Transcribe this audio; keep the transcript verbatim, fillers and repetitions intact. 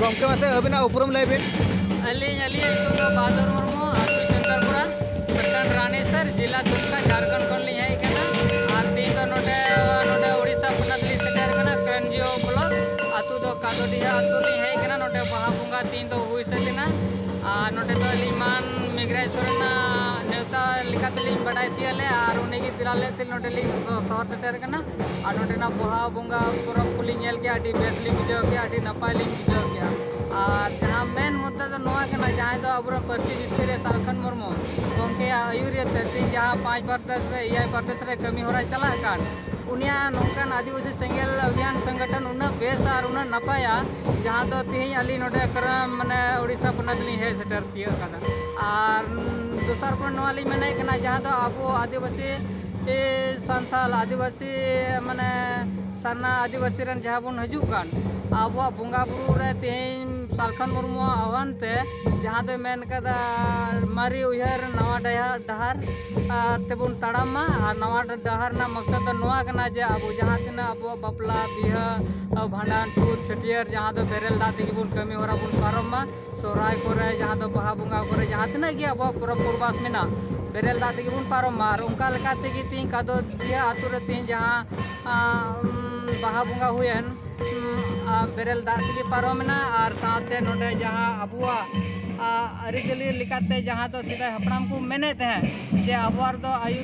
ᱜᱚᱢᱠᱮ, ᱢᱟᱥᱮ ᱟᱹᱵᱤᱱᱟᱜ ᱩᱯᱨᱩᱢ ᱞᱟᱹᱭ ᱵᱤᱱ᱾ ᱟᱹᱞᱤᱧ, ᱟᱹᱞᱤᱧᱟᱜ ᱧᱩᱛᱩᱢ ᱫᱚ ᱵᱟᱦᱟᱫᱩᱨ ᱢᱩᱨᱢᱩ, ᱟᱹᱛᱩ ᱪᱚᱱᱫᱨᱯᱩᱨᱟ, ᱯᱨᱚᱠᱷᱚᱸᱰ ᱨᱟᱱᱤᱥᱟᱨ, ᱡᱮᱞᱟ ᱫᱩᱢᱠᱟ, ᱡᱷᱟᱲᱠᱷᱚᱸᱰ ᱠᱷᱚᱱ ᱞᱤᱧ ᱦᱮᱡ ᱟᱠᱟᱱᱟ᱾ ᱟᱨ ᱛᱮᱦᱮᱧ ᱫᱚ ᱱᱚᱰᱮ, ᱱᱚᱰᱮ ᱳᱰᱤᱥᱟ ᱯᱚᱱᱚᱛ ᱞᱤᱧ ᱥᱮᱴᱮᱨ ᱟᱠᱟᱱᱟ, ᱠᱨᱟᱱᱡᱤᱭᱳ ᱵᱞᱚᱠ, ᱟᱹᱛᱩ ᱫᱚ ᱠᱟᱫᱚᱰᱤᱦᱟ ᱟᱹᱛᱩ ᱞᱤᱧ ᱦᱮᱡ ᱟᱠᱟᱱᱟ᱾ ᱱᱚᱰᱮ ᱵᱟᱦᱟ ᱵᱚᱸᱜᱟ ᱛᱮᱦᱮᱧ ᱫᱚ ᱦᱩᱭ ᱥᱟᱹᱛ ᱮᱱᱟ᱾ ᱟᱨ ᱱᱚᱰᱮ ᱫᱚ ᱟᱹᱞᱤᱧ ᱢᱟᱱ ᱢᱮᱜᱷᱨᱟᱡᱽ ᱥᱚᱨᱮᱱᱟᱜ ᱱᱮᱣᱛᱟ ᱞᱮᱠᱟᱛᱮᱞᱤᱧ ᱵᱟᱰᱟᱭ ᱛᱤᱭᱳᱜ ᱞᱮᱫᱼᱟ ᱟᱨ ᱩᱱᱤᱜᱮ ᱫᱮᱞᱟ ᱞᱮᱫ ᱛᱮ ᱱᱚᱰᱮ ᱞᱤᱧ ᱥᱚᱦᱚᱨ ᱥᱮᱴᱮᱨ ᱟᱠᱟᱱᱟ᱾ ᱟᱨ ᱱᱚᱰᱮᱱᱟᱜ ᱵᱟᱦᱟ ᱵᱚᱸᱜᱟ ᱯᱚᱨᱚᱵᱽ ᱠᱚᱞᱤᱧ ᱧᱮᱞ ᱠᱮᱜᱼᱟ, ᱟᱹᱰᱤ ᱵᱮᱥ ᱞᱤᱧ ᱵᱩᱡᱷᱟᱹᱣ ᱠᱮᱜᱼᱟ, ᱟᱹᱰᱤ ᱱᱟᱯᱟᱭ ᱞᱤᱧ ᱵᱩᱡᱷᱟᱹᱣ ᱠᱮᱜᱼᱟ᱾ ᱟᱨ ᱡᱟᱦᱟᱸ ᱢᱮᱱ ᱢᱩᱫᱽᱫᱟ ᱫᱚ ᱱᱚᱣᱟ ᱠᱟᱱᱟ, ᱡᱟᱦᱟᱸᱭ ᱫᱚ ᱟᱵᱚᱨᱮᱱ ᱯᱟᱹᱨᱥᱤ ᱡᱤᱛᱠᱟᱹᱨᱤᱭᱟᱹ ᱥᱟᱞᱠᱷᱟᱱ ᱢᱩᱨᱢᱩ ᱜᱚᱢᱠᱮᱭᱟᱜ ᱟᱹᱭᱩᱨᱤᱭᱟᱹ ᱛᱮ ᱛᱮᱦᱮᱧ ᱡᱟᱦᱟᱸ ᱯᱟᱸᱪ ᱯᱟᱨᱫᱮᱥ ᱨᱮ, ᱮᱭᱟᱭ ᱯᱟᱨᱫᱮᱥ ᱨᱮ ᱠᱟᱹᱢᱤ ᱦᱚᱨᱟ ᱪᱟᱞᱟᱜ ᱠᱟᱱ, ᱩᱱᱤᱭᱟᱜ ᱱᱚᱝᱠᱟᱱ ᱟᱹᱫᱤᱵᱟᱹᱥᱤ ᱥᱮᱸᱜᱮᱞ ᱚᱵᱷᱤᱭᱟᱱ ᱥᱚᱝᱜᱚᱴᱷᱚᱱ ᱩᱱᱟᱹᱜ ᱵᱮᱥ ᱟᱨ ᱩᱱᱟᱹᱜ ᱱᱟᱯᱟᱭᱟ, ᱡᱟᱦᱟᱸ ᱫᱚ ᱛᱮᱦᱮᱧ ᱟᱹᱞᱤᱧ ᱱᱚᱰᱮ ᱠᱟᱨᱟᱢ, ᱢᱟᱱᱮ, ᱳᱰᱤᱥᱟ ᱯᱚᱱᱚᱛ ᱞᱤᱧ ᱦᱮᱡ ᱥᱮᱴᱮᱨ ᱛᱤᱭᱳᱜ ᱠᱟᱫᱟ᱾ ᱟᱨ, ᱩᱢ, ᱫᱚᱥᱟᱨ point ᱱᱚᱣᱟ ᱞᱤᱧ ᱢᱮᱱᱮᱫ ᱠᱟᱱᱟ, ᱡᱟᱦᱟᱸ ᱫᱚ ᱟᱵᱚ ᱟᱹᱫᱤᱵᱟᱹᱥᱤ, ᱮ, ᱥᱟᱱᱛᱟᱲ ᱟᱹᱫᱤᱵᱟᱹᱥᱤ, ᱢᱟᱱᱮ, ᱥᱟᱨᱱᱟ ᱟᱹᱫᱤᱵᱟᱹᱥᱤ ᱨᱮᱱ ᱡᱟᱦᱟᱸ ᱵᱚᱱ ᱦᱤᱡᱩᱜ ᱠᱟᱱ, ᱟᱵᱚᱣᱟᱜ ᱵᱚᱸᱜᱟ ᱵᱩᱨᱩ ᱨᱮ ᱛᱮᱦᱮᱧ ᱥᱟᱞᱠᱷᱟᱱ ᱢᱩᱨᱢᱩᱣᱟᱜ ᱟᱦᱣᱟᱱ ᱛᱮ, ᱡᱟᱦᱟᱸ ᱫᱚᱭ ᱢᱮᱱ ᱠᱟᱫᱟ, ᱢᱟᱨᱮ ᱩᱭᱦᱟᱹᱨ ᱱᱟᱣᱟ ᱰᱟᱦᱟᱨ, ᱰᱟᱦᱟᱨ, ᱟᱨ ᱛᱮᱵᱚᱱ ᱛᱟᱲᱟᱢ ᱢᱟ᱾ ᱟᱨ ᱱᱟᱣᱟ ᱰᱟᱦᱟᱨ ᱨᱮᱱᱟᱜ ᱢᱚᱠᱥᱚᱫ ᱫᱚ ᱱᱚᱣᱟ ᱠᱟᱱᱟ ᱡᱮ ᱟᱵᱚ ᱡᱟᱦᱟᱸ ᱛᱤᱱᱟᱹᱜ ᱟᱵᱚᱣᱟᱜ ᱵᱟᱯᱞᱟ, ᱵᱤᱦᱟᱹ, ᱵᱷᱟᱸᱰᱟᱱ, ᱪᱷᱩᱛ, ᱪᱷᱟᱹᱴᱭᱟᱹᱨ, ᱡᱟᱦᱟᱸ ᱫᱚ ᱵᱮᱨᱮᱞ ᱫᱟᱜ ᱛᱮᱜᱮ ᱵᱚᱱ ᱠᱟᱹᱢᱤ ᱦᱚᱨᱟ ᱵᱚᱱ ᱯᱟᱨᱚᱢ ᱢᱟ᱾ ᱥᱚᱦᱨᱟᱭ ᱠᱚᱨᱮ, ᱡᱟᱦᱟᱸ ᱫᱚ ᱵᱟᱦᱟ ᱵᱚᱸᱜᱟ ᱠᱚᱨᱮ, ᱡᱟᱦᱟᱸ ᱛᱤᱱᱟᱹᱜ ᱜᱮ ᱟᱵᱚᱣᱟᱜ ᱯᱚᱨᱚᱵᱽ ᱯᱚᱨᱵᱟᱥ ᱢᱮᱱᱟᱜ, ᱵᱮᱨᱮᱞ ᱫᱟᱜ ᱛᱮᱜᱮ ᱵᱚᱱ ᱯᱟᱨᱚᱢ ᱢᱟ᱾ ᱟᱨ ᱚᱱᱠᱟ ᱞᱮᱠᱟ ᱛᱮᱜᱮ ᱛᱮᱦᱮᱧ ᱠᱟᱫᱚᱫᱤᱭᱟᱹ ᱟᱹᱛᱩ ᱨᱮ ᱛᱮᱦᱮᱧ ᱡᱟᱦᱟᱸ, ᱟᱸ, ᱩᱢ, ᱵᱟᱦᱟ ᱵᱚᱸᱜᱟ ᱦᱩᱭᱮᱱ, ᱩᱢ, ᱟᱨ ᱵᱮᱨᱮᱞ ᱫᱟᱜ ᱛᱮᱜᱮ ᱯᱟᱨᱚᱢᱮᱱᱟ᱾ ᱟᱨ ᱥᱟᱶᱛᱮ ᱱᱚᱰᱮ ᱡᱟᱦᱟᱸ ᱟᱵᱚᱣᱟᱜ, ᱟᱸ, ᱟᱹᱨᱤᱪᱟᱹᱞᱤ ᱞᱮᱠᱟᱛᱮ ᱡᱟᱦᱟᱸ ᱫᱚ ᱥᱮᱫᱟᱭ ᱦᱟᱯᱲᱟᱢ ᱠᱚ ᱢᱮᱱᱮᱫ ᱛᱟᱦᱮᱸᱫ ᱡᱮ ᱟᱵᱚᱣᱟᱜ ᱫᱚ ᱟᱭᱩ